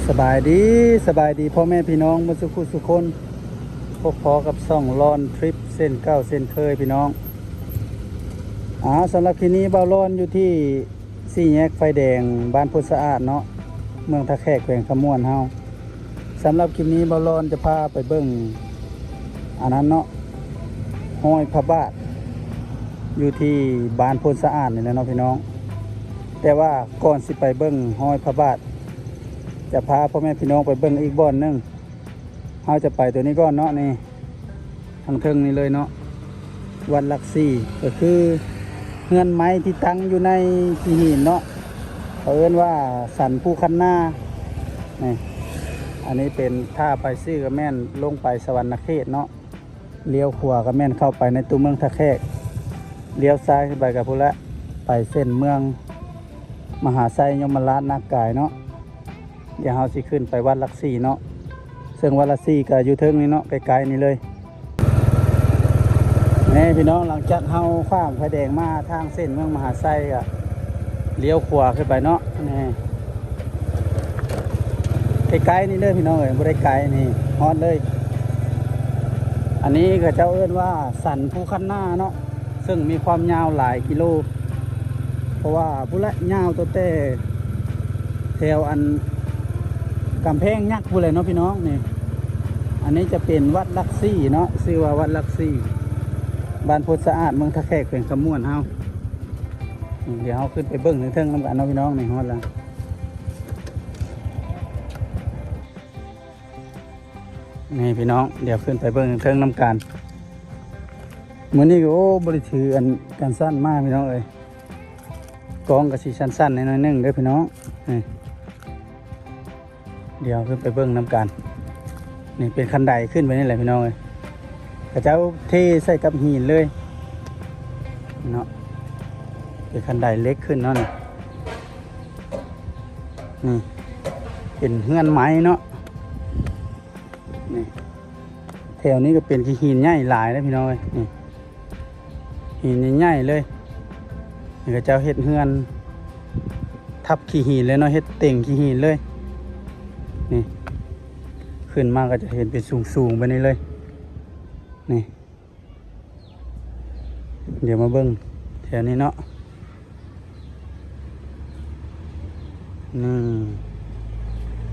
ສະບາຍດີ ສະບາຍດີພໍ່ແມ່ພີ່ນ້ອງໝົດສູ່ຜູ້ສູ່ຄົນ ພົບພໍ້ກັບຊ່ອງລອນທຣິບເຊັ່ນເກົ່າເຊັ່ນເຄີຍພີ່ນ້ອງ. ອາ ສຳລັບຄລິບນີ້ບ່າວລອນຢູ່ທີ່ສີ່ແຍກໄຟແດງບ້ານໂພນສະອາດເນາະ ເມືອງທ່າແຂກ ແຂວງຄຳມ່ວນເຮົາ. ສຳລັບຄລິບນີ້ບ່າວລອນຈະພາໄປເບິ່ງອັນນັ້ນເນາະ ຮອຍພະບາດ ຢູ່ທີ່ບ້ານໂພນສະອາດນີ້ແຫຼະເນາະພີ່ນ້ອງ. ແຕ່ວ່າກ່ອນຊິໄປເບິ່ງຮອຍພະບາດ ຈະພາພໍ່ແມ່ພີ່ນ້ອງໄປເບິ່ງອີກບ່ອນໜຶ່ງ. ເຮົາຈະໄປຕົວນີ້ກ່ອນເນາະ ນີ້ ທາງເທິງນີ້ເລີຍເນາະ ວັດຫຼັກສີ່ ກໍຄືເຮືອນໄມ້ທີ່ຕັ້ງຢູ່ໃນຂີ້ຫີນເນາະ ເຂົາເອີ້ນວ່າສັນພູຄັນນາ. ນີ້ ອັນນີ້ເປັນ ຖ້າໄປຊື່ກໍແມ່ນລົງໄປສະຫວັນນະເຂດເນາະ ລ້ຽວຂວາກໍແມ່ນເຂົ້າໄປໃນຕົວເມືອງທ່າແຂກ ລ້ຽວຊ້າຍຂຶ້ນໄປກໍພຸ້ນແຫຼະ ໄປເສັ້ນເມືອງມະຫາໄຊ ຍົມມະລາດ ນາກາຍເນາະ. ດຽວເຮົາຊິຂຶ້ນໄປວັດຫຼັກສີ່ເນາະ ເຊິ່ງວັດຫຼັກສີ່ກໍຢູ່ເທິງນີ້ເນາະ ໃກ້ໆນີ້ເລີຍ. ນີ້ພີ່ນ້ອງ ຫຼັງຈາກເຮົາຂ້າມໄຟແດງມາທາງເສັ້ນເມືອງມະຫາໄຊ ກໍລ້ຽວຂວາຂຶ້ນໄປເນາະ ນີ້ ໃກ້ໆນີ້ເລີຍພີ່ນ້ອງເອີຍ ບໍ່ໄດ້ໄກ ນີ້ຮອດເລີຍ. ອັນນີ້ເຂົາເຈົ້າເອີ້ນວ່າສັນພູຄັນນາເນາະ ເຊິ່ງມີຄວາມຍາວຫຼາຍກິໂລ ເພາະວ່າພຸ້ນແຫຼະ ຍາວຕັ້ງແຕ່ແຖວອັນກຳແພງຍັກພຸ້ນແຫຼະເນາະພີ່ນ້ອງ. ນີ້ ອັນນີ້ຈະເປັນວັດຫຼັກສີ່ເນາະ ຊື່ວ່າວັດຫຼັກສີ່ ບ້ານໂພນສະອາດ ເມືອງທ່າແຂກ ແຂວງຄຳມ່ວນເຮົາ. ດຽວເຮົາຂຶ້ນໄປເບິ່ງເທິງໆນຳກັນເນາະພີ່ນ້ອງ. ນີ້ຮອດແລ້ວ ນີ້ພີ່ນ້ອງ ດຽວຂຶ້ນໄປເບິ່ງເທິງນຳກັນ. ມື້ນີ້ກໍ ໂອ້ ບໍ່ໄດ້ຖືອັນກັນສັ່ນມາພີ່ນ້ອງເອີຍ ກ້ອງກໍຊິສັ່ນໆໜ້ອຍໜຶ່ງເດີພີ່ນ້ອງ. ນີ້ ດຽວຂຶ້ນໄປເບິ່ງນຳກັນ. ນີ້ເປັນຄັນໄດຂຶ້ນໄປນີ້ແຫຼະພີ່ນ້ອງເອີຍ ເຂົາເຈົ້າເທໃສ່ກັບຫີນເລີຍເນາະ ເປັນຄັນໄດເຫຼັກຂຶ້ນເນາະ. ນີ້ ນີ້ເປັນເຮືອນໄມ້ເນາະ. ນີ້ ແຖວນີ້ກໍເປັນຂີ້ຫີນໃຫຍ່ຫຼາຍເດ້ພີ່ນ້ອງເອີຍ. ນີ້ ຫີນໃຫຍ່ໆເລີຍ ນີ້ເຂົາເຈົ້າເຮັດເຮືອນທັບຂີ້ຫີນເລີຍເນາະ ເຮັດເຕັງຂີ້ຫີນເລີຍ. ນີ້ ຂຶ້ນມາກໍຈະເຫັນເປັນສູງໆໄປນີ້ເລີຍ. ນີ້ ດຽວມາເບິ່ງແຖວນີ້ເນາະ. ນີ້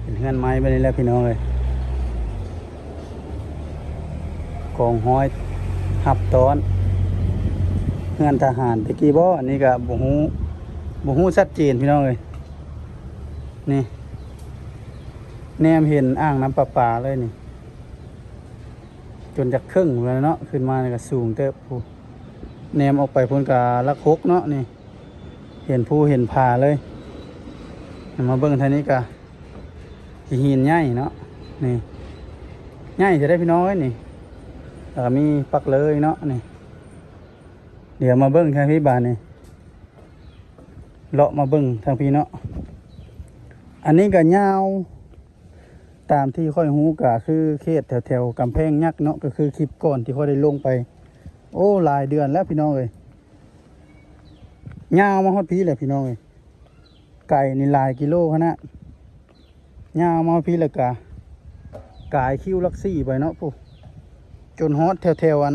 ເປັນເຮືອນໄມ້ແບບນີ້ແຫຼະພີ່ນ້ອງເອີຍ ກອງຮ້ອຍຮັບຕ້ອນ ເຮືອນທະຫານແຕ່ກີ້ບໍ ອັນນີ້ກໍບໍ່ຮູ້ ບໍ່ຮູ້ຊັດເຈນພີ່ນ້ອງເອີຍ. ນີ້ ແນມເຫັນອ່າງນ້ຳປະປາເລີຍນີ້ ຈົນຈະເຄິ່ງພຸ້ນແຫຼະເນາະ. ຂຶ້ນມານີ້ກໍສູງເຕີບ ຜູ້ ແນມອອກໄປພຸ້ນກໍຫຼັກຫົກເນາະ. ນີ້ ເຫັນພູເຫັນຜາເລີຍ. ມາເບິ່ງທາງນີ້ກະຫີນໃຫຍ່ເນາະ ນີ້ ໃຫຍ່ແທ້ເດ້ພີ່ນ້ອງເອີຍ ນີ້ ແລ້ວກໍມີປັກເລີຍເນາະ ນີ້. ດຽວມາເບິ່ງທາງພີ້ບາດນີ້ ເລາະມາເບິ່ງທາງພີ້ເນາະ. ອັນນີ້ກໍຍາວ ຕາມທີ່ຂ້ອຍຮູ້ກໍຄືເຂດແຖວໆກຳແພງຍັກເນາະ ກໍຄືຄລິບກ່ອນທີ່ຂ້ອຍໄດ້ລົງໄປ ໂອ້ ຫຼາຍເດືອນແລ້ວພີ່ນ້ອງເອີຍ. ຍາວມາຮອດພີ້ແຫຼະພີ່ນ້ອງເອີຍ ໄກນີ້ຫຼາຍກິໂລຂະໜາດ. ຍາວມາພີ້ແລ້ວກະກາຍຄິວຫຼັກສີ່ໄປເນາະ ພຸ້ນ ຈົນຮອດແຖວໆ ອັນ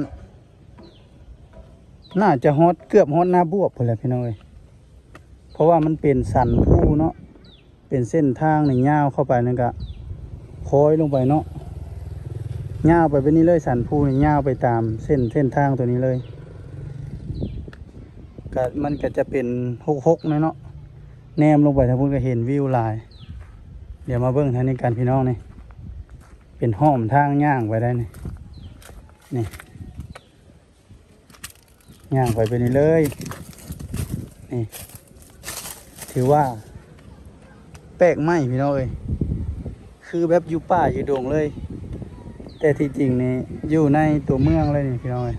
ໜ້າຈະຮອດ ເກືອບຮອດນາບວບພຸ້ນແຫຼະພີ່ນ້ອງເອີຍ ເພາະວ່າມັນເປັນສັນພູເນາະ. ເປັນເສັ້ນທາງນີ້ຍາວເຂົ້າໄປນັ້ນກະຄ້ອຍລົງໄປເນາະ ຍາວໄປແບບນີ້ເລີຍ. ສັນພູນີ້ຍາວໄປຕາມເສັ້ນ ເສັ້ນທາງຕົວນີ້ເລີຍ ກະ ມັນກະຈະເປັນຫົກຫົກແນ່ເນາະ. ແນມລົງໄປທາງພຸ້ນກໍເຫັນວິວຫຼາຍ. ດຽວມາເບິ່ງທາງນີ້ກັນພີ່ນ້ອງ ນີ້ເປັນຮ່ອມທາງຍ່າງໄປໄດ້ນີ້ ນີ້ ຍ່າງໄປແບບນີ້ເລີຍ ນີ້ ຖືວ່າແປກໃໝ່ພີ່ນ້ອງເອີຍ ຄືແບບຢູ່ປ່າຢູ່ດົງເລີຍ ແຕ່ທີ່ຈິງນີ້ຢູ່ໃນຕົວເມືອງເລີຍນີ້ພີ່ນ້ອງເອີຍ.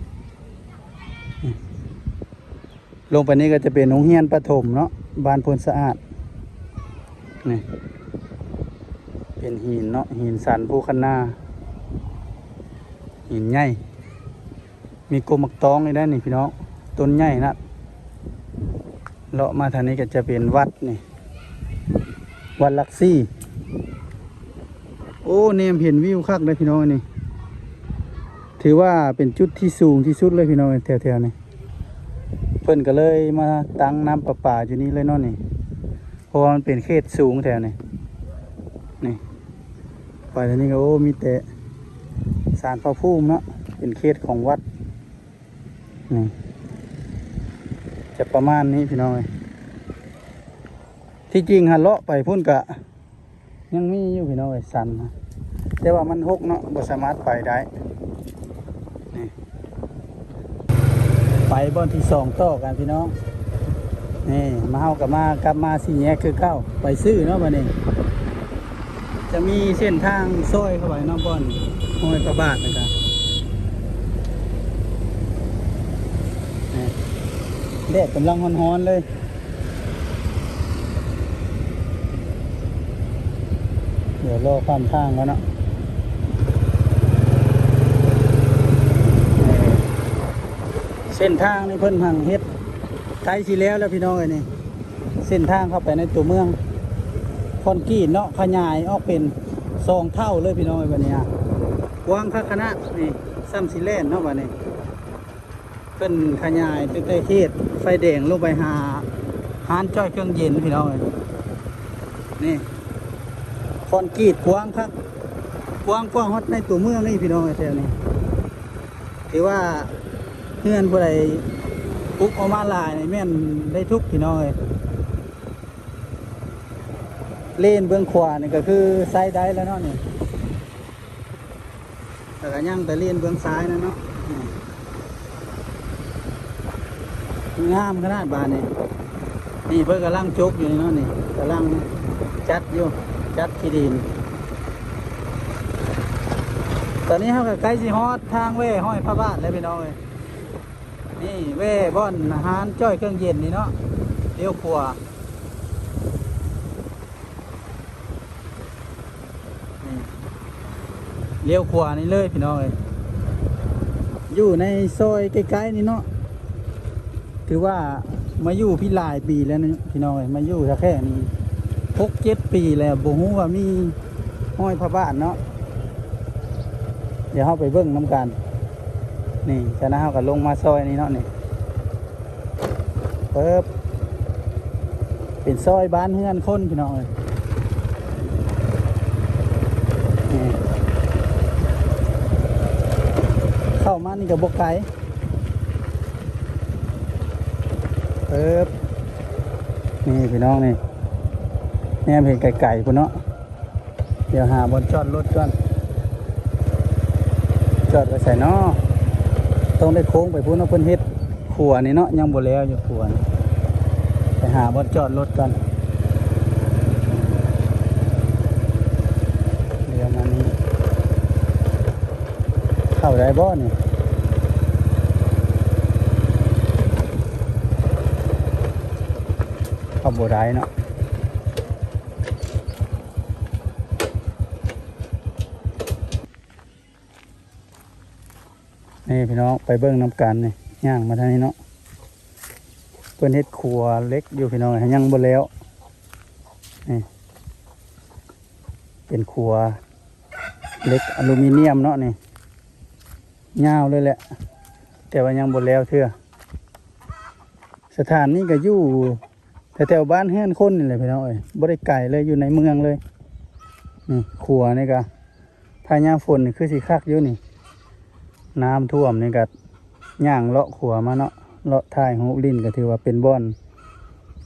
ນີ້ ລົງໄປນີ້ກໍຈະເປັນໂຮງຮຽນປະຖົມເນາະ ບ້ານໂພນສະອາດ. ນີ້ເປັນຫີນເນາະ ຫີນສັນພູຄັນນາ ຫີນໃຫຍ່ ມີກົກໝາກຕອງອີກໄດ໋ນີ້ພີ່ນ້ອງ ຕົ້ນໃຫຍ່ນະ. ເລາະມາທາງນີ້ກໍຈະເປັນວັດນີ້ ວັດຫຼັກສີ່ ໂອ້ ແນມເຫັນວິວຄັກເດ້ພີ່ນ້ອງ ອັນນີ້ ຖືວ່າເປັນຈຸດທີ່ສູງທີ່ສຸດເລີຍພີ່ນ້ອງ ແຖວໆນີ້. ເພິ່ນກໍເລີຍມາຕັ້ງນ້ຳປະປາຢູ່ນີ້ເລີຍເນາະນີ້ ເພາະວ່າມັນເປັນເຂດສູງແຖວນີ້. ນີ້ ໄປທາງນີ້ກໍ ໂອ້ ມີແຕ່ສານພະພູມເນາະ ເປັນເຂດຂອງວັດ. ນີ້ ຈະປະມານນີ້ພີ່ນ້ອງເອີຍ. ທີ່ຈິງຫາເລາະໄປພຸ້ນກະຍັງມີຢູ່ພີ່ນ້ອງເອີຍ ຊັນນະ ແຕ່ວ່າມັນຮົກເນາະ ບໍ່ສາມາດໄປໄດ້. ນີ້ ໄປບ່ອນທີ່ສອງຕໍ່ກັນພີ່ນ້ອງ. ນີ້ ມາ ເຮົາກໍມາ ກັບມາສີ່ແຍກຄືເກົ່າ ໄປຊື່ເນາະ. ບັດນີ້ຈະມີເສັ້ນທາງຊອຍເຂົ້າໄປເນາະ ບ່ອນຮອຍພະບາດນະຄະ. ນີ້ ແດດກຳລັງຮ້ອນໆເລີຍ. ດຽວລໍຂ້າມທາງກ່ອນເນາະ. ເສັ້ນທາງນີ້ເພິ່ນຫາເຮັດໃກ້ຊິແລ້ວແລ້ວພີ່ນ້ອງເອີຍນີ້. ເສັ້ນທາງເຂົ້າໄປໃນຕົວເມືອງ ຄອນກຣີດເນາະ ຂະຫຍາຍອອກເປັນສອງເທົ່າເລີຍພີ່ນ້ອງເອີຍ. ບັດນີ້ ກວ້າງຄັກຂະໜາດນີ້ ສ່ຳຊິແລ່ນເນາະບັດນີ້. ເພິ່ນຂະຫຍາຍຕັ້ງແຕ່ເຂດໄຟແດງລົງໄປຫາຮ້ານຈ້ອຍເຄື່ອງເຢັນພີ່ນ້ອງເອີຍ. ນີ້ ຄອນກຣີດກວ້າງຄັກ ກວ້າງກວ່າຮອດໃນຕົວເມືອງອີກພີ່ນ້ອງເອີຍ ແຖວນີ້. ຖືວ່າເຮືອນຜູ້ໃດປຸກອອກມາຫຼາຍນີ້ແມ່ນໄດ້ທຸກພີ່ນ້ອງເອີຍ. ເລນເບື້ອງຂວານີ້ກໍຄືໃຊ້ໄດ້ແລ້ວເນາະນີ້. ແລ້ວກໍຍັງແຕ່ເລນເບື້ອງຊ້າຍນັ້ນເນາະ. ນີ້ ງາມຂະໜາດບາດນີ້. ນີ້ເພິ່ນກຳລັງຈົກຢູ່ນີ້ເນາະ ນີ້ກຳລັງຈັດຢູ່ ຈັດຂີ້ດິນ. ຕອນນີ້ເຮົາກໍໃກ້ຊິຮອດທາງແວ່ຫ້ອຍພະບາດແລ້ວພີ່ນ້ອງເອີຍ. ນີ້ແວ່ບ່ອນຮ້ານຈ້ອຍເຄື່ອງເຢັນນີ້ເນາະ ລ້ຽວຂວາ. ນີ້ ລ້ຽວຂວານີ້ເລີຍພີ່ນ້ອງເອີຍ. ຢູ່ໃນຊອຍໃກ້ໆນີ້ເນາະ. ຖືວ່າມາຢູ່ພີ້ຫຼາຍປີແລ້ວນີ້ພີ່ນ້ອງເອີຍ ມາຢູ່ແຖວນີ້ຫົກເຈັດປີແລ້ວ ບໍ່ຮູ້ວ່າມີຫ້ອຍພະບາດເນາະ. ດຽວເຮົາໄປເບິ່ງນຳກັນ. ນີ້ ສະນັ້ນເຮົາກໍລົງມາຊອຍນີ້ເນາະນີ້. ເປີບ ເປັນຊອຍບ້ານເຮືອນຄົນພີ່ນ້ອງເອີຍ. ນີ້ ເຂົ້າມານີ້ກໍບໍ່ໄກ. ເປີບ ນີ້ພີ່ນ້ອງນີ້ ແນມເຫັນໄກໆພຸ້ນເນາະ. ດຽວຫາບ່ອນຈອດລົດກ່ອນ. ຈອດໄວ້ໃສເນາະ? ຕ້ອງໄດ້ໂຄ້ງໄປພຸ້ນເນາະ. ເພິ່ນເຮັດຂົວນີ້ເນາະ ຍັງບໍ່ແລ້ວຢູ່ຂົວນີ້. ໄປຫາບ່ອນຈອດລົດກ່ອນ. ດຽວມານີ້ ເຂົ້າໄດ້ບໍ່ນີ້? ເຂົ້າບໍ່ໄດ້ເນາະ. ນີ້ພີ່ນ້ອງ ໄປເບິ່ງນຳກັນນີ້ ຍ່າງມາທາງນີ້ເນາະ. ເພິ່ນເຮັດຂົວເຫຼັກຢູ່ພີ່ນ້ອງ ຍັງບໍ່ແລ້ວ. ນີ້ ເປັນຂົວເຫຼັກອາລູມີນຽມເນາະນີ້ ຍາວເລີຍແຫຼະ ແຕ່ວ່າຍັງບໍ່ແລ້ວເທື່ອ. ສະຖານນີ້ກໍຢູ່ ແຖວໆບ້ານເຮືອນຄົນນີ້ແຫຼະພີ່ນ້ອງເອີຍ ບໍ່ໄດ້ໄກເລີຍ ຢູ່ໃນເມືອງເລີຍ. ນີ້ຂົວນີ້ກະ ຖ້າຍາມຝົນນີ້ຄືຊິຄັກຢູ່ນີ້ ນ້ຳຖ້ວມນີ້ກະຍ່າງເລາະຂົວມາເນາະ ເລາະຖ່າຍຮູບຫຼິ້ນ ກະຖືວ່າເປັນບ່ອນ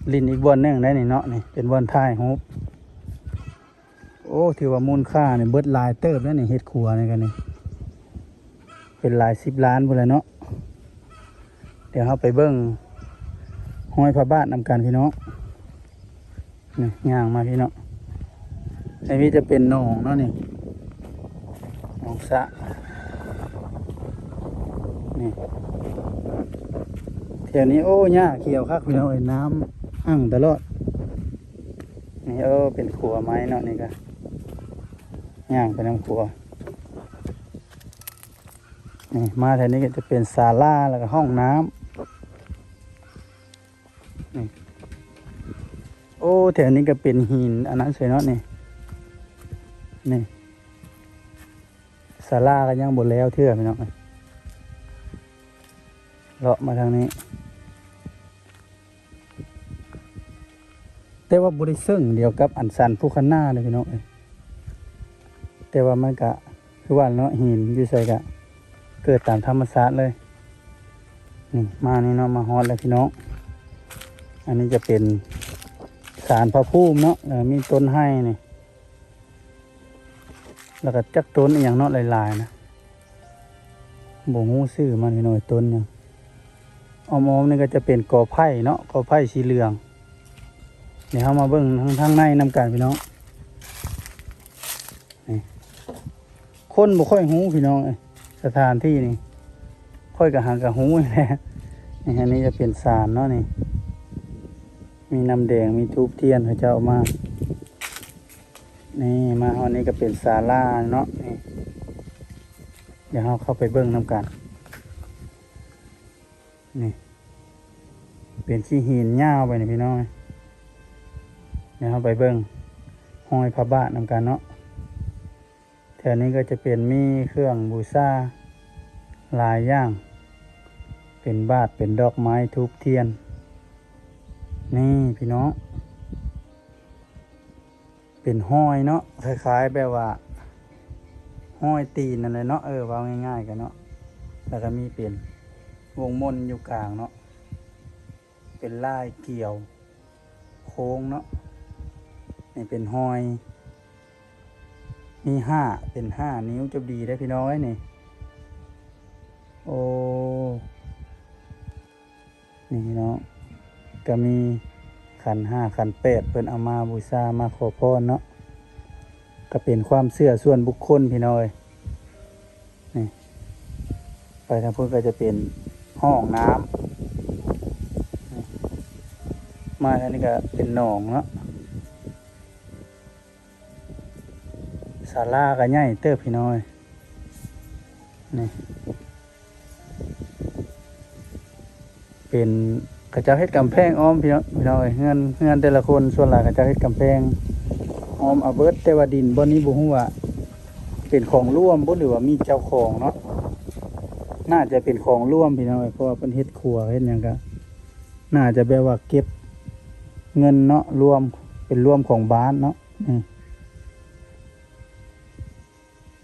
ຫຼິ້ນອີກບ່ອນໜຶ່ງໄດ໋ນີ້ເນາະ. ນີ້ເປັນບ່ອນຖ່າຍຮູບ. ໂອ້ ຖືວ່າມູນຄ່ານີ້ເບິດຫຼາຍເຕີບແລ້ວນີ້ ເຮັດຂົວນີ້ກະນີ້ ເປັນຫຼາຍສິບລ້ານພຸ້ນແຫຼະເນາະ. ດຽວເຮົາໄປເບິ່ງຮອຍພະບາດນຳກັນພີ່ນ້ອງ. ນີ້ຍ່າງມາພີ່ເນາະ ໃນນີ້ຈະເປັນໜອງເນາະນີ້ ໜອງສະ ນີ້ ແຖວນີ້ ໂອ້ ຫຍ້າຂຽວຄັກພີ່ນ້ອງເອີຍ ນ້ຳຮັ່ງຕະຫຼອດ. ນີ້ ເອີ ເປັນຂົວໄມ້ເນາະ ນີ້ກະຍ່າງໄປນຳຂົວ. ນີ້ມາແຖວນີ້ກໍຈະເປັນສາລາ ແລ້ວກໍຫ້ອງນ້ຳ. ນີ້ ໂອ້ ແຖວນີ້ກໍເປັນຫີນອັນນັ້ນເສຍເນາະນີ້. ນີ້ ສາລາກໍຍັງບໍ່ແລ້ວເທື່ອພີ່ນ້ອງເອີຍ. ເລາະມາທາງນີ້ ແຕ່ວ່າບໍ່ໄດ້ເຊິ່ງດຽວກັບອັນສານພູຄະນາເດ້ພີ່ນ້ອງເອີຍ. ແຕ່ວ່າມັນກະຄືວ່າເນາະ ຫີນຢູ່ໃສກະເກີດຕາມທຳມະຊາດເລີຍ. ນີ້ມານີ້ເນາະ ມາຮອດແລ້ວພີ່ນ້ອງ. ອັນນີ້ຈະເປັນສານພະພູມເນາະ ແລ້ວມີຕົ້ນໄຮນີ້ ແລ້ວກໍຈັກຕົ້ນອີ່ຫຍັງເນາະ ຫຼາຍໆນະ ບໍ່ຮູ້ຊື່ມັນພີ່ນ້ອງເອີຍ ຕົ້ນຫຍັງ. ອ້ອມໆນີ້ກໍຈະເປັນກໍໄຜ່ເນາະ ກໍໄຜ່ສີເຫຼືອງ. ດຽວເຮົາມາເບິ່ງທາງ ທາງໃນນຳກັນພີ່ນ້ອງ. ນີ້ ຄົນບໍ່ຄ່ອຍຮູ້ພີ່ນ້ອງເອີຍ ສະຖານທີ່ນີ້ ຂ້ອຍກໍຫາກໍຮູ້ແຫຼະ. ນີ້ ອັນນີ້ຈະເປັນສານເນາະ ນີ້ ມີນ້ຳແດງ ມີທູບທຽນ ເຂົາເຈົ້າເອົາມາ. ນີ້ ມາຮອດນີ້ກໍເປັນສາລາເນາະ ນີ້ ດຽວເຮົາເຂົ້າໄປເບິ່ງນຳກັນ. ນີ້ ເປັນຂີ້ຫີນຍາວໄປນີ້ພີ່ນ້ອງ. ດຽວເຮົາໄປເບິ່ງຮອຍພະບາດນຳກັນເນາະ. ແຖວນີ້ກໍຈະເປັນມີເຄື່ອງບູຊາຫຼາຍຢ່າງ ເປັນບາດ ເປັນດອກໄມ້ ທູບທຽນ. ນີ້ພີ່ນ້ອງ ເປັນຮອຍເນາະ ຄ້າຍໆແບບວ່າຮອຍຕີນນັ້ນແຫຼະເນາະ ເອີ ເວົ້າງ່າຍໆກັນເນາະ. ແລ້ວກໍມີເປັນວົງມົນຢູ່ກາງເນາະ ເປັນລາຍກຽວໂຄ້ງເນາະ. ນີ້ເປັນຮອຍ ມີຫ້າ ເປັນຫ້ານິ້ວ ຈົບດີເດ້ພີ່ນ້ອງເອີຍນີ້. ໂອ້ ນີ້ເນາະ ກໍມີຂັນຫ້າຂັນແປດ ເພິ່ນເອົາມາບູຊາມາຂໍພອນເນາະ ກໍເປັນຄວາມເຊື່ອສ່ວນບຸກຄົນພີ່ນ້ອງເອີຍ. ນີ້ ໄປທາງພຸ້ນກໍຈະເປັນຫ້ອງນ້ຳ ນີ້ ມາທາງນີ້ກໍເປັນໜອງເນາະ. ສາລາກໍໃຫຍ່ເຕີບພີ່ນ້ອງເອີຍ. ນີ້ ເປັນ ເຂົາເຈົ້າເຮັດກຳແພງອ້ອມພີ່ນ້ອງ ພີ່ນ້ອງເອີຍ. ເຮືອນ ເຮືອນແຕ່ລະຄົນສ່ວນຫຼາຍເຂົາເຈົ້າເຮັດກຳແພງອ້ອມເອົາເບິດ ແຕ່ວ່າດິນບ່ອນນີ້ບໍ່ຮູ້ວ່າເປັນຂອງຫຼວມບໍ່ ຫຼືວ່າມີເຈົ້າຂອງເນາະ. ໜ້າຈະເປັນຂອງຫຼວມພີ່ນ້ອງເອີຍ ເພາະວ່າເພິ່ນເຮັດຂົວເຮັດຫຍັງກໍໜ້າຈະແບບວ່າເກັບເງິນເນາະ ລວມ ເປັນລວມຂອງບ້ານເນາະ. ນີ້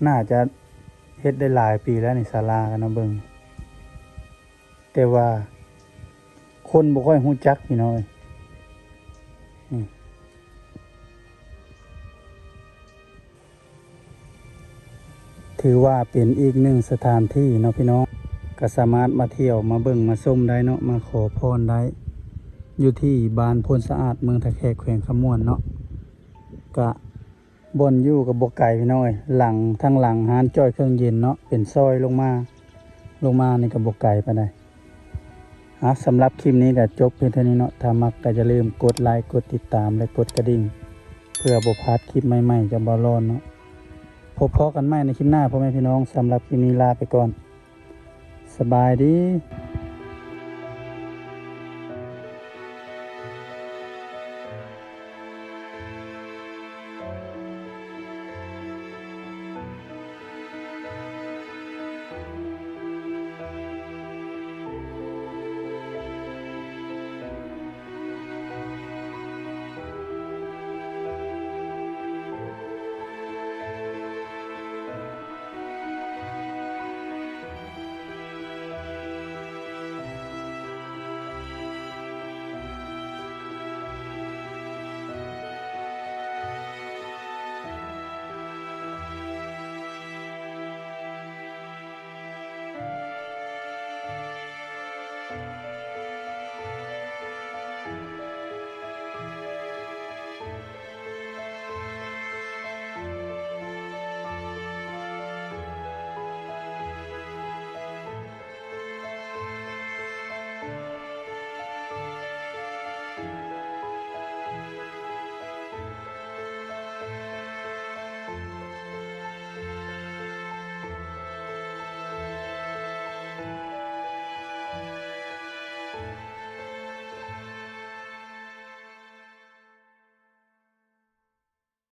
ໜ້າຈະເຮັດໄດ້ຫຼາຍປີແລ້ວນີ້ ສາລາກັນນະເບິ່ງ ແຕ່ວ່າຄົນບໍ່ຄ່ອຍຮູ້ຈັກພີ່ນ້ອງເອີຍ. ນີ້ ຖືວ່າເປັນອີກໜຶ່ງສະຖານທີ່ເນາະພີ່ນ້ອງ ກໍສາມາດມາທ່ຽວມາເບິ່ງມາຊົມໄດ້ເນາະ ມາຂໍພອນໄດ້ ຢູ່ທີ່ບ້ານໂພນສະອາດ ເມືອງທ່າແຂກ ແຂວງຄຳມ່ວນເນາະ. ກະ ບ່ອນຢູ່ກໍບໍ່ໄກພີ່ນ້ອງເອີຍ ຫຼັງ ທາງຫຼັງຮ້ານຈ່ອຍເຄື່ອງເຢັນເນາະ ເປັນຊອຍລົງມາ ລົງມານີ້ກໍບໍ່ໄກປານໃດ. ອ່າ ສຳລັບຄລິບນີ້ກໍຈົບພຽງເທົ່ານີ້ເນາະ. ຖ້າມັກກໍຢ່າລືມກົດໄລ ກົດຕິດຕາມ ແລະ ກົດກະດິ່ງ ເພື່ອບໍ່ພາດຄລິບໃໝ່ໆຈາກບ່າວລອນເນາະ. ພົບພໍ້ກັນໃໝ່ໃນຄລິບໜ້າ ພໍ່ແມ່ພີ່ນ້ອງ. ສຳລັບຄລິບນີ້ລາໄປກ່ອນ ສະບາຍດີ.